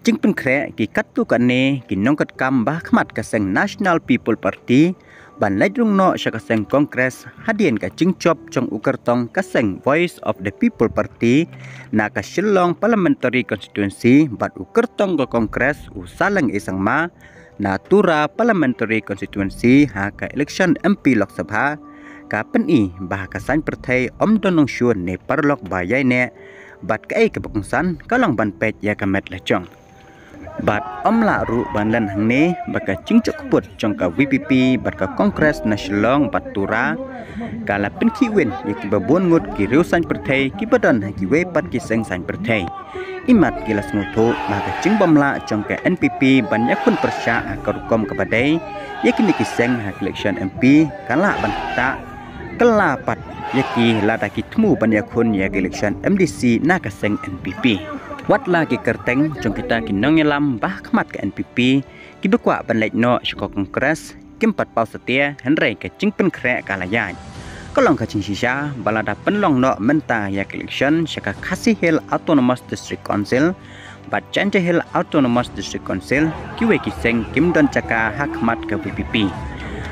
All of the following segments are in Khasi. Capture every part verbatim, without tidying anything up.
Jingpynkhreh ki katto katne ki nongkatkam ba ha khmat ka seng National People Party ban leit rung noh sha ka seng Congress hadien ka jingjop jong u kyrtong ka seng Voice of the People Party na ka Shillong Parliamentary Constituency bad u kyrtong ka Congress u Saleng A Sangma na Tura Parliamentary Constituency ha ka election M P Lok Sabha, ka pyni ba ha ka saiñ pyrthei ym don nongshun ne paralok ba ïaineh bad kaei kaba kongsan ka long ban peit ïa ka met la jong. Bad ym lah ruh ban len hangne ba ka jingjop kput jong ka V P P bad ka Congress na Shillong bad Tura ka la pynkhih win ïa kiba bun ngut ki riew saiñ pyrthei kiba don ha kiwei pat ki seng saiñ pyrthei. Imat ki la sngewthuh ba ka jingbym lah jong ka N P P ban ïakhun pyrshah ha ka rukom kaba dei ïa kine ki seng ha ka election M P ka lah ban ktah kylla pat ïa ki lada ki thmu ban ïakhun ïa ka election M D C na ka seng N P P. Wat la ki kyrteng jong kita ki nongïalam ba ha khmat ka N P P kiba kwah ban leit noh sha ka Congress kim pat paw satia, hynrei ka jingpynkhreh ka la ïaid. Ka long ka jingshisha ba lada pynlong noh mynta ïa ka election sha ka Khasi Hills Autonomous District Council bad Jaintia Hills Autonomous District Council, kiwei ki seng kim don jaka ha khmat ka V P P.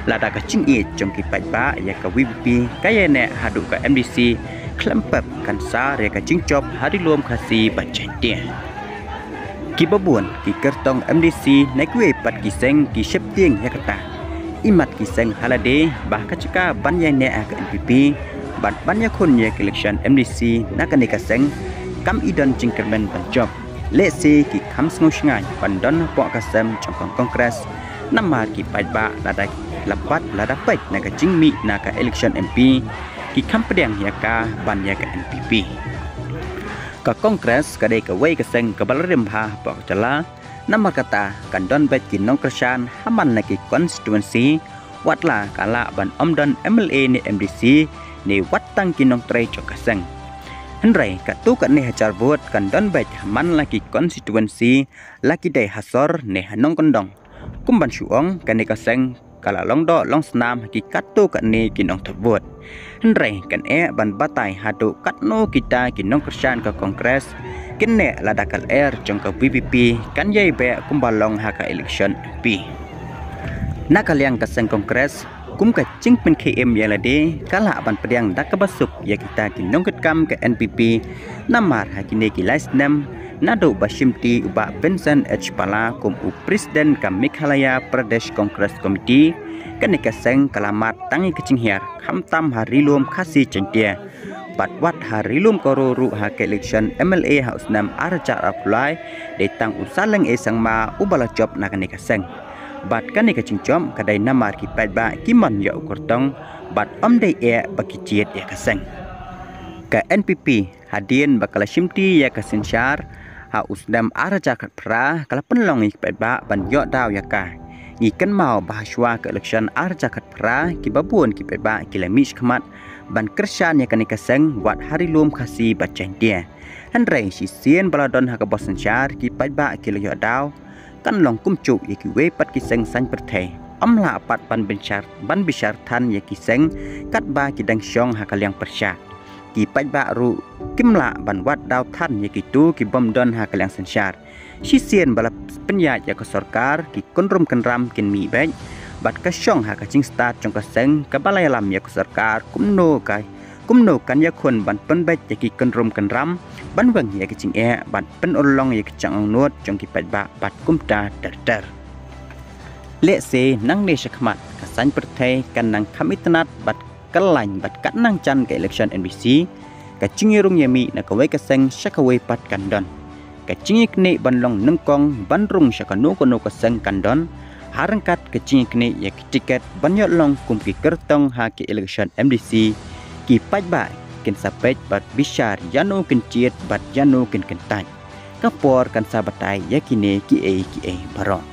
Lada ka jingïeit jong ki paidbah ïa ka V P P ka ïaineh haduh ka M D C, khlem pep kan sa ïa ka jingjop ha ri lum Khasi bad Jaintia. Kiba bun ki kyrtong M D C na kiwei pat ki seng ki sheptieng ïa kata. Imat ki seng ha lade ba ha ka jaka ban ïaineh ha ka N P P bad ban ïakhun ïa ka election M D C na kane ka seng kam i don jingkyrmen ban jop. Lehse ki kham sngewshngaiñ ban don hapoh ka sem jong ka Congress namar ki paidbah lada la pat lada peit na ka jingmih na ka election M P ki kham pdiang ïa ka ban ïa ka N P P. Ka Congress ka dei kawei ka seng kaba la rim bha hapoh ka jylla, namar kata kan don beit ki nongkyrshan ha man la ki constituency, wat la ka lah ban ym don M L A ne M D C ne wat tang ki nongtrei jong ka seng. Hynrei katto katne hajar vote kan don beit ha man la ki constituency, la ki dei ha sor ne ha nongkyndong. Kum ban shu ong kane ka seng ka la long doh long snam ha ki katto katne ki nongthep vote. Hynrei kan eh ban batai haduh katno kita ki nongkyrshan ka Congress kin neh lada ka lyer jong ka V P P kan ïai beh kumba long ha ka election M P. Na ka liang ka seng Congress, kum ka jingpynkhie im ïa lade ka lah ban pdiang da kaba suk ïa kita ki nongkitkam ka N P P namar ha kine ki lai snem naduh ba shimti u Bah Vincent H Pala kum u President ka Meghalaya Pradesh Congress Committee, kane ka seng ka la mad tang ïa ka jinghiar khamtam ha ri lum Khasi Jaintia. Bad wat ha ri lum Garo ruh ha ka election M L A ha u snem ar hajar arphew lai dei tang u Saleng A Sangma uba la jop na kane ka seng. Bad kane ka jingjop ka dei namar ki paidbah ki mon ïa u kyrtong bad ym dei eh ba ki jied ïa ka seng. Ka N P P hadien ba ka la shimti ïa ka synshar ha u snem ar hajar khatphra ka la pynlong ïa ki paidbah ban ïoh daw ïa ka. Ngi kynmaw ba ha shuwa ka election ar hajar khatphra kiba bun ki paidbah ki la mih shakhmat ban kyrshan ïa kane ka seng wat ha ri lum Khasi bad Jaintia. Hynrei shisien ba la don ha ka bor synshar ki paidbah ki la ïoh daw kan long kumjuh ïa kiwei pat ki seng saiñ pyrthei. Ym lah pat ban bishar ban bishar than ïa ki seng katba ki dang shong ha ka liang pyrshah. Ki paidbah ruh kim lah ban wad daw than ïa kito ki bym don ha ka liang synshar. Shisien ba la pynïaid ïa ka sorkar ki kynrum kynram kin mih beit bad ka shong ha ka jingstad jong ka seng kaba la ïalam ïa ka sorkar kumno ka kumno kan ïakhun ban pynbeit ïa ki kynrum kynram ban weng ïa ka jingeh bad pynurlong ïa ka jingangnud jong ki paidbah bad kumta ter ter. Lehse nangne shakhmat ka saiñ pyrthei kan nang kham itynnad bad kyllaiñ bad katnang jan ka election M D C, ka jingïarung ïamih na kawei ka seng sha kawei pat kan don. Ka jingïaknieh ban long nyngkong ban rung sha kano kano ka seng kan don, ha ryngkat ka jingïaknieh ïa ki tiket ban ïoh long kum ki kyrtong ha ki election M D C, ki paidbah kin sa peit bad bishar ïano kin jied bad ïano kin kyntait. Ka por kan sa batai ïa kine kiei kiei baroh.